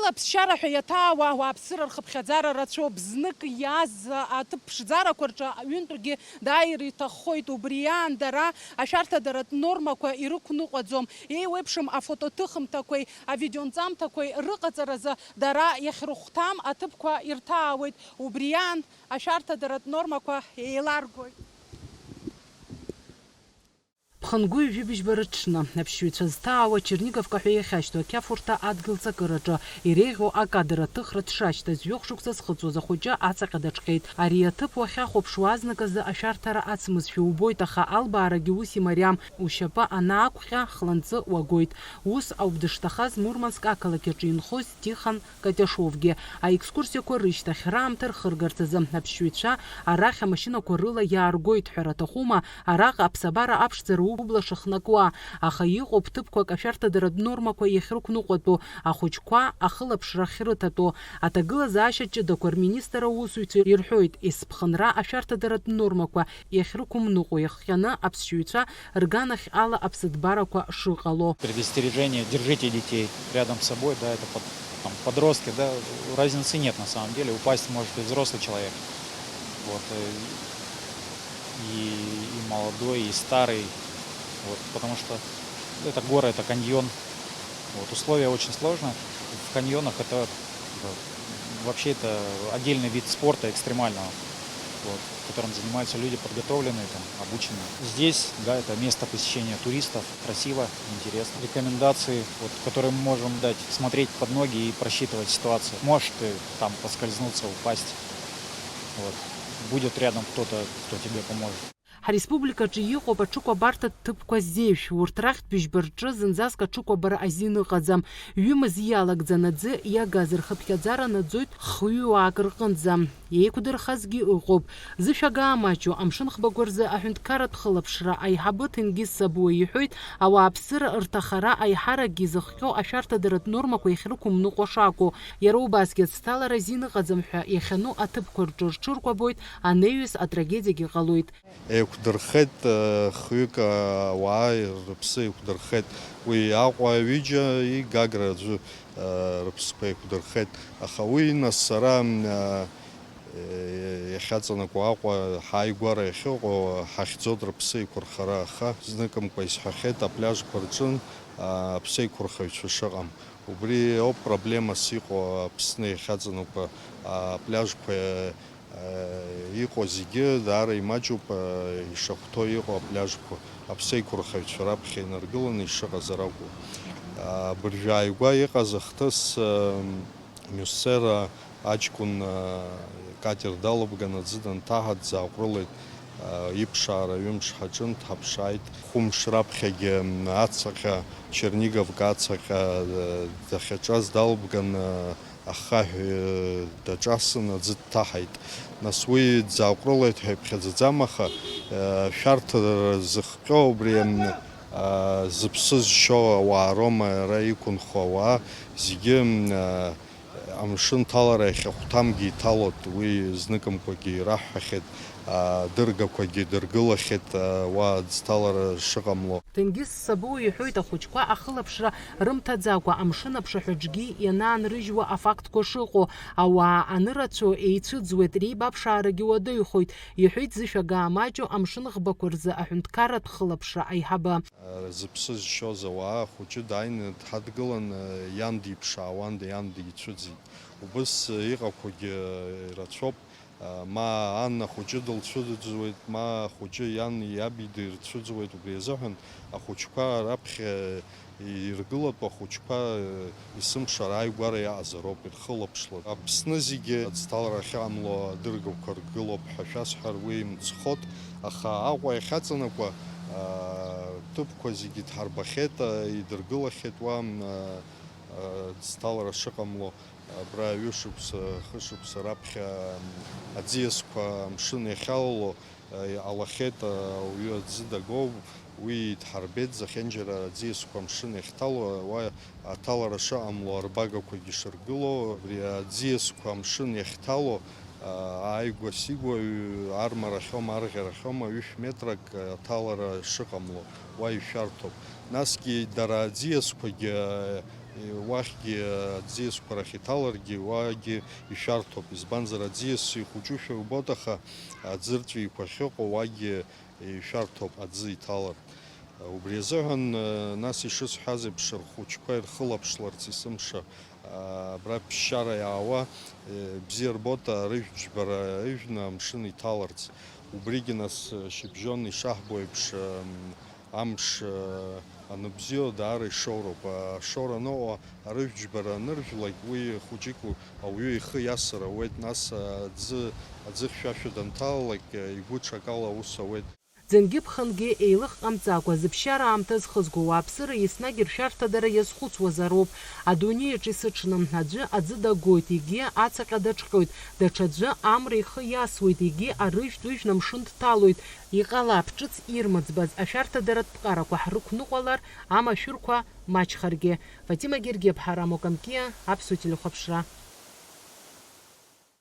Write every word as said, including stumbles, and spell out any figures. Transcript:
Аԥсшьара ҳәа иаҭаауа ауааԥсыра рхыԥхьаӡара рацәоуп. Знык иааз аҭыԥ ԥшӡарақәа рҿы ҩынтәгьы дааир иҭаххоит. Убри аан дара ашәарҭадаратә нормақәа ирықәныҟәаӡом. Еиуеиԥшым афотоҭыхымҭақәеи авидеонҵамҭақәеи рыҟаҵаразы дара иахьрыхәҭам аҭыԥқәа ирҭаауеит. Убри аан ашәарҭадаратә нормақәа еиларгоит. Ԥхынгәы ҩажәи быжьба рыҽны, аԥсшьаҩцәа зҭаауа Черниговка ҳәа иахьашьҭоу ақьафурҭа адгьыл ҵакыраҿы иреиӷьу акадр аҭыхра дшашьҭаз, жәохә шықәса зхыҵуаз ахәыҷы ацаҟьа даҿҟьеит. Ари аҭыԥ уахьахәаԥшуа азныказы ашәарҭара ацмызшәа убоит, аха албаарагьы ус имариам. Ушьапы анаақәҟьа, хланҵы уагоит. Ус ауп дышҭахаз Мурманск ақалақь аҿы инхоз Тихон Катяшовгьы. Аекскурсиақәа рышьҭахь, раамҭа рхыргарц азы аԥсшьаҩцәа арахь амашьынақәа рыла иааргоит ҳәа раҭахума, араҟа аԥсабара аԥшӡара убла шыхнакуа, аха иҟоуп ҭыԥқәак ашәарҭадаратә нормақәа иахьрықәныҟәатәу, ахәыҷқәа ахылаԥшра ахьрыҭатәу. Аҭагылазаашьа ҷыдақәа рминистр аусзуҩцәа ирҳәоит, есыԥхынра ашәарҭадаратә нормақәа иахьрықәымныҟәо иахҟьаны аԥсшьаҩцәа рганахь ала аԥсыҭбарақәа шыҟало. Предостережение: держите детей рядом с собой, да, это под-, там, подростки, да, разницы нет на самом деле, упасть может и взрослый человек, вот, э, и, и молодой, и старый, вот, потому что это горы, это каньон, вот, условия очень сложные, в каньонах это, это вообще это отдельный вид спорта экстремального, вот, которым занимаются люди подготовленные, там, обученные. Здесь, да, это место посещения туристов, красиво, интересно. Рекомендации, вот, которые мы можем дать: смотреть под ноги и просчитывать ситуацию. Можешь ты там поскользнуться, упасть. Вот. Будет рядом кто-то, кто тебе поможет. Ҳреспубликаҿы иҟоуп аҽыкәабарҭа ҭыԥқәа зеижә, урҭ рахьтә быжьба рҿы зынӡаск аҽыкәабара азин ыҟаӡам. Ҩымыз иалагӡан аӡы иагаз рхыԥхьаӡара наӡоит хҩы-уаак рҟынӡа. Еиқәдырхазгьы ыҟоуп. Зышәага амаҷу амшын ӷбақәа рзы аҳәынҭқарратә хылаԥшра аиҳабы Ҭенгиз Сабуа иҳәоит, ауааԥсыра рҭахара аиҳаракгьы зыхҟьо ашәарҭадаратә нормақәа иахьрықәымныҟәо шакәу. Иара убасгьы аӡҭалара азин ыҟаӡам ҳәа иахьану аҭыԥқәа рҿы рҽыркәабоит анеҩыс атрагедиагьы ҟалоит. Еиқәдырхеит, э, хҩык, э, ауаа рыԥсы еиқәдырхеит. Уи Аҟәа ҩыџьа, и Гагра аӡәы, э, рыԥсқәа еиқәдырхеит. Аха уи, нас, сара, м, э, э, иахьаҵанакуа Аҟәа ҳааигәара иахьыҟоу ҳахьӡоит рыԥсы еиқәырхара, аха зныкымкәа исҳәахьеит апляжқәа рҿын, а, аԥсеиқәырхаҩцәа шыҟам. Убри ауп проблемас иҟоу Аԥсны иахьаҵанакуа, а, апляжқәа, э, иҟоу зегьы даара имаҷуп, э, ишахәҭоу иҟоу апляжқәа, аԥсеиқәырхаҩцәа раԥхьа инаргыланы ишыҟазар акәу. Абыржәы ааигәа иҟаз ахҭыс, э, Миуссера аҷкәын, э, катер далыбган аӡы данҭаҳа дӡааҟәрылеит, э, иԥшаара ҩымш ҳаҿын, дҳаԥшааит. Хәымш раԥхьагьы, м, ацаҟьа, Черниговка ацаҟьа, э, дахьаҿаз далыбган, э, ахаҳә, э, даҿасын аӡы дҭаҳаит. Нас уи дзааҟәрылеит ҳәа иԥхьаӡаӡам, аха, э, шәарҭара зыхҟьо убри, м, э, зыԥсы зшьо ауаа роума, ара иқәынхо ауаа зегьы, м, э, амшын ҭалара иахьахәҭамгьы иҭалоит, уи зныкымкәагьы ираҳҳәахьеит, адыргақәагьы дыргылахьеит, уа аӡҭалара шыҟамло. Ҭенгиз Сабуа иҳәоит, ахәыҷқәа ахылаԥшра рымҭаӡакәа амшын аԥшаҳәаҿгьы ианаанрыжьуа афактқәа шыҟоу, ауаа анырацәоу еицәыӡуеит, реибаԥшаарагьы уадаҩхоит, иҳәеит зышәага амаҷу амшын ӷбақәа рзы аҳәынҭқарратә хылаԥшра аиҳабы. Зыԥсы зшьоз ауаа, ахәыҷы дааины дҳадгылан, иан диԥшаауан, иан дицәыӡит. Убыс иҟақәагьы ирацәоуп, ма ан ахәыҷы дылцәыӡуеит, ма ахәыҷы иан иаби дирцәыӡуеит, убри азыҳәан ахәыҷқәа раԥхьа иргылатәу ахәыҷқәа есымша рааигәара иаҟазароуп, ирхылаԥшлоит. Аԥсны зегьы аӡҭалара ахьыҟамло адыргақәа ргылоуп ҳәа шәасҳәар, уи мцхәыт, аха Аҟәа иахьаҵанакуа, ҭыԥқәа зегьы дҳарбахьеит, идыргылахьеит уа, ӡҭалара шыҟамло. Абра ҩышықәса, хышықәса раԥхьа аӡиасқәа амшын иахьалало, иҟалахьеит, ауаҩы аӡы дагоуп, уи дҳарбеит, зехьынџьара аӡиасқәа амшын иахьҭало, уа аҭалара шыҟамло, арбагақәагьы шыргыло, абри аӡиасқәа амшын иахьҭало, ааигәа-сигәа, ҩ-, армарахьоума, арӷьарахьоума, ҩышә метрак аҭалара шыҟамло, уа ишәарҭоуп. Насгьы дара аӡиасқәагьы, Уахьгьы аӡиасқәа рахь иҭаларгьы, уагьы ишәарҭоуп, избанзар, аӡиас ихәыҷушәа иубоит, аха аӡырҵәиқәа ахьыҟоу уагьы ишәарҭоуп аӡы иҭалар. Убри азыҳәан, нас, ишысҳәаз еиԥш, рхәыҷқәа ирхылаԥшларц есымша, абра ԥсшьара иаауа, бзиа рбоит арыжәтә џьбара ыжәны амшын иҭаларц. Убригьы, нас, шьыбжьон ишаҳбо еиԥш, амш аныбзиоу даара ишоуроуп. Ашоура аныҟоу, арыжәтә џьбара аныржәлак, уи хәыҷык ауаҩы ихы иасыр ауеит, нас аӡы, аӡы хьшәашәа данҭалалак, игәы ҽакала аус ауеит. Ӡынгьы-ԥхынгьы еилых ҟамҵакәа, зыԥсшьара аамҭа зхызго ауааԥсыра еснагь ршәарҭадара иазхәыцуазароуп. Адунеи аҿы исыҽны, аӡәы аӡы дагоит, егьи ацаҟьа даҿҟьоит, даҽаӡәы амра ихы иасуеит, егьи арыжәтә ыжәны амшын дҭалоит. Иҟалап, ҿыц ирмыӡбаз ашәарҭадаратә ԥҟарақәа ҳрықәныҟәалар, амашәырқәа маҷхаргьы. Фатима Гергиаԥҳа, Рамо Камкиа, Аԥсуа телехәаԥшра.